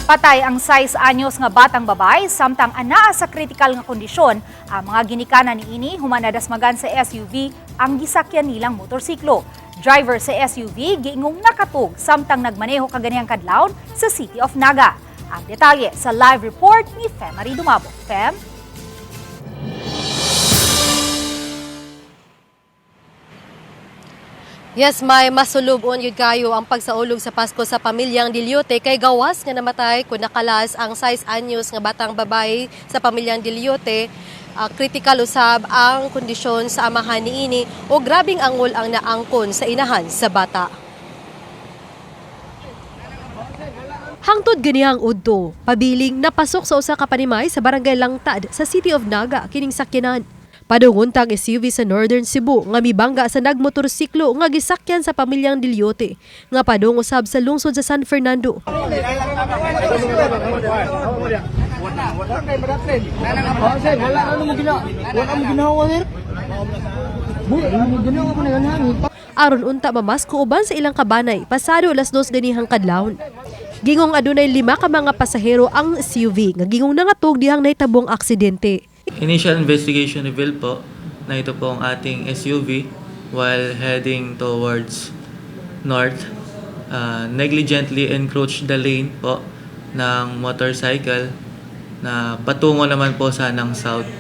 Patay ang 6 anyos nga batang babae samtang anaa sa kritikal nga kondisyon ang mga ginikanan niini human nadasmagan sa SUV ang gisakyan nilang motorsiklo. Driver sa SUV giingong nakatug samtang nagmaneho kaganihang kadlawon sa City of Naga. Ang detalye sa live report ni Femary Dumabo. Fem? Yes, may masulubon yun kayo ang pagsaulog sa Pasko sa pamilyang Dilyote kay gawas nga namatay kung nakalas ang 6 anyos nga batang babae sa pamilyang Dilyote. Critical usab ang kondisyon sa amahan niini o grabing angol ang naangkon sa inahan sa bata. Hangtod ganihang udto, pabiling napasok sa usa ka panimay sa barangay Langtad sa City of Naga kining sakyanan. Padungon tang SUV sa Northern Cebu nga mibangga sa nagmotorsiklo nga gisakyan sa pamilyang Dilyote nga padung usab sa lungsod sa San Fernando. Aron unta mamasko uban sa ilang kabanay pasado alas 2 ganihang kadlawon. Gingong adunay lima ka mga pasahero ang SUV nga gingong nangatog dihang nahitabong aksidente. Initial investigation revealed po na ito po ang ating SUV while heading towards north, negligently encroached the lane po ng motorcycle na patungo naman po sanang south.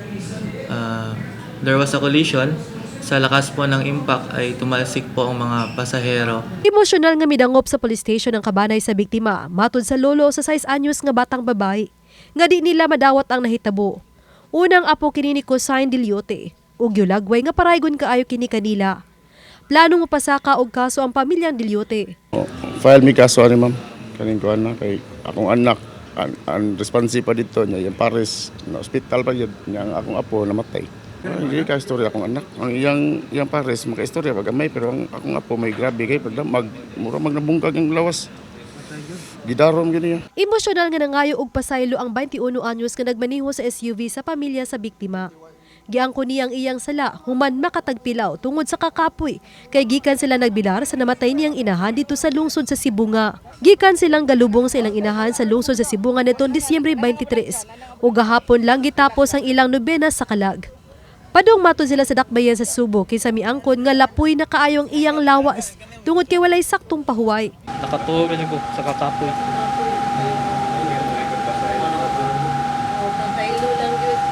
There was a collision. Sa lakas po ng impact ay tumalsik po ang mga pasahero. Emosyonal nga midangop sa police station ang kabanay sa biktima, matod sa lolo sa 6 anyos nga batang babae. Nga di nila madawat ang nahitabo. Unang apo kini ni Cosain Dilyote, ug yulagway nga paraygon kaayo kini kanila. Planong mapasaka og kaso ang pamilyang Dilyote. Oh, file mi kaso ani, ma'am. Kaning kuan na kay akong anak an responsive pa dito niya yung pares na ospital pa yun niya ang akong apo namatay. Ah, hindi ka istorya akong anak. Ang iyang iyang pares makaistorya pag gamay, pero ang akong apo may grabe kay pag mag mura magnabungkag ang lawas. Gidarom gyud niya. Emosyonal nga nangayo og pasaylo ang 21 anyos nga nagmaneho sa SUV sa pamilya sa biktima. Giangko niyang iyang sala human makatagpilaw tungod sa kakapoy kay gikan sila nagbilar sa namatay niyang inahan dito sa lungsod sa Sibunga. Gikan silang galubong sa ilang inahan sa lungsod sa Sibunga nitong Disyembre 23 ug gahapon lang gitapos ang ilang nobena sa kalag. Padung matod sila sa dakbayan sa Subo kinsa miangkon nga lapoy na kaayong iyang lawas tungod kay walay saktong pahuway. Nakatuo rin ko sa kakapoy.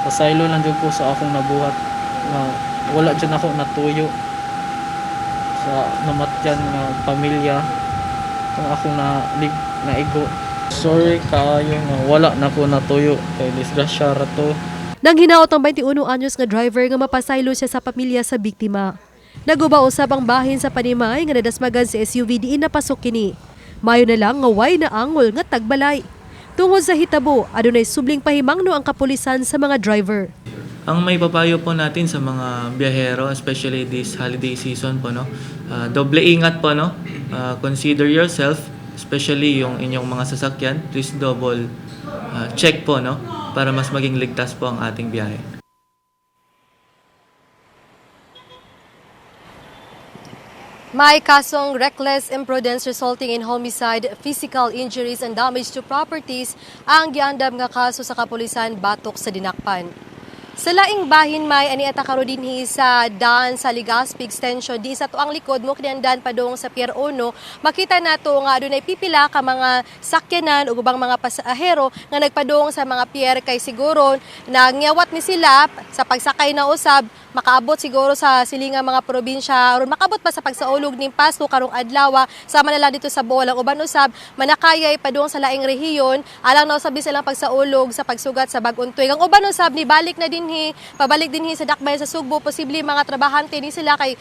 Pasaylo lang jud ko sa akong nabuhat nga wala jud ako natuyo sa namatyan nga pamilya kung akong na naigo. Sorry kaayo nga wala na ko natuyo kay disgrasya ra to. Nang hinaot ang 21 anyos nga driver nga mapasaylo siya sa pamilya sa biktima. Naguba usab ang bahin sa panimay nga nadasmagan sa SUV diin napasok kini. Mayo na lang nga way na angol nga tagbalay. Tungod sa hitabo, adunay subling pahimangno ang kapulisan sa mga driver. Ang may papayo po natin sa mga biyahero, especially this holiday season po, no? Doble ingat po, no? Consider yourself, especially yung inyong mga sasakyan, please double check po, no? Para mas maging ligtas po ang ating biyahe. May kasong reckless imprudence resulting in homicide, physical injuries and damage to properties ang giandam nga kaso sa kapulisan batok sa dinakpan. Sa laing bahin may ani ata karon dinhi sa daan sa Legazpi Extension di sa tuang likod mo kiniandan padung sa Pier 1, makita nato nga adunay pipila ka mga sakyanan ug ubang mga pasahero nga nagpadung sa mga pier kay siguro nangyawat ni sila sa pagsakay na usab makaabot siguro sa silingang mga probinsya aron makaabot pa sa pagsaulog ning Pasko karong adlaw sama na lang dito sa Bohol. Ang uban usab manakayay padung sa laing rehiyon alang na usab silang pagsaulog sa pagsugat sa bag-ong tuig. Ang uban usab ni balik na dinhi, pabalik dinhi sa dakbayan sa Sugbo, posible mga trabahante ni sila kay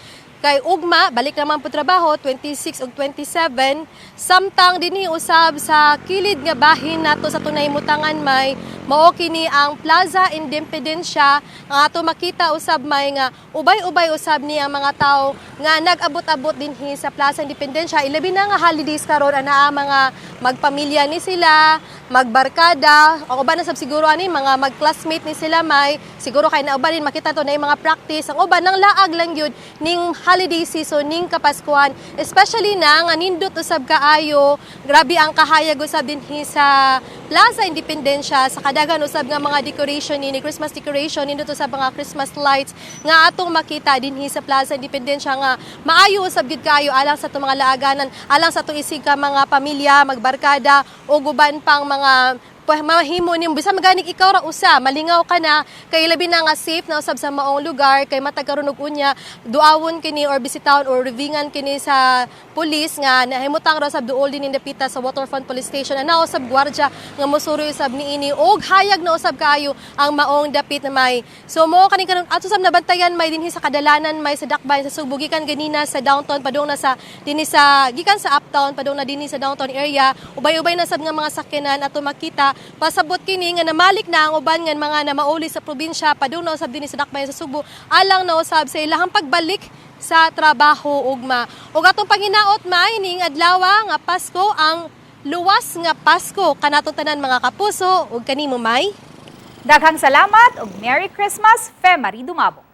kay ugma balik naman po trabaho 26 ug 27. Samtang dinhi usab sa kilid nga bahin nato sa tunay mutangan may mao kini ang Plaza Independencia nga ato makita usab may nga ubay-ubay usab ni ang mga tawo nga nag-abot-abot dinhi sa Plaza Independencia, ilabi na nga holidays karon ana mga magpamilya ni sila, magbarkada. Ang uban na sab siguro ani mga magclassmate ni sila, may siguro kay nauban din makita to na yung mga practice. Ang uban nang laag lang yun ning holiday season ning Kapaskuhan, especially na nga nindot usab kaayo, grabe ang kahayag usab dinhi sa Plaza Independencia sa kadaghan usab nga mga decoration ni Christmas decoration, nindot sa mga Christmas lights nga atong makita dinhi sa Plaza Independencia nga maayo usab gyud kaayo alang sa atong mga laaganan, alang sa atong isig ka mga pamilya, magbarkada o guban pang mga mahimo nimo. Bisan maganig ikaw ra usa, malingaw ka na kay labi na nga safe na usab sa maong lugar kay matag karon og unya duawon kini or bisitahon or revingan kini sa pulis nga nahimutang ra sab duol din dapita sa Waterfront Police Station. Ana usab gwardiya nga mosuri usab niini og hayag na usab kaayo ang maong dapit na may. So mo kaning karon ato sab nabantayan may dinhi sa kadalanan may sa Dakbayan sa Sugbo gikan ganina sa downtown padung na sa dinhi sa gikan sa uptown padung na dinhi sa downtown area. Ubay-ubay na sab nga mga sakyanan ato makita. Pasabot kini nga namalik na ang uban nga mga namauli sa probinsya padung na usab dinhi sa Dakbayan sa Sugbo alang na usab sa ilahang pagbalik sa trabaho ugma. Ug atong panginaot may ning adlaw nga Pasko, ang luwas nga Pasko kanatong tanan mga kapuso ug kanimo, May. Daghang salamat ug Merry Christmas, Fe Marie Dumabo.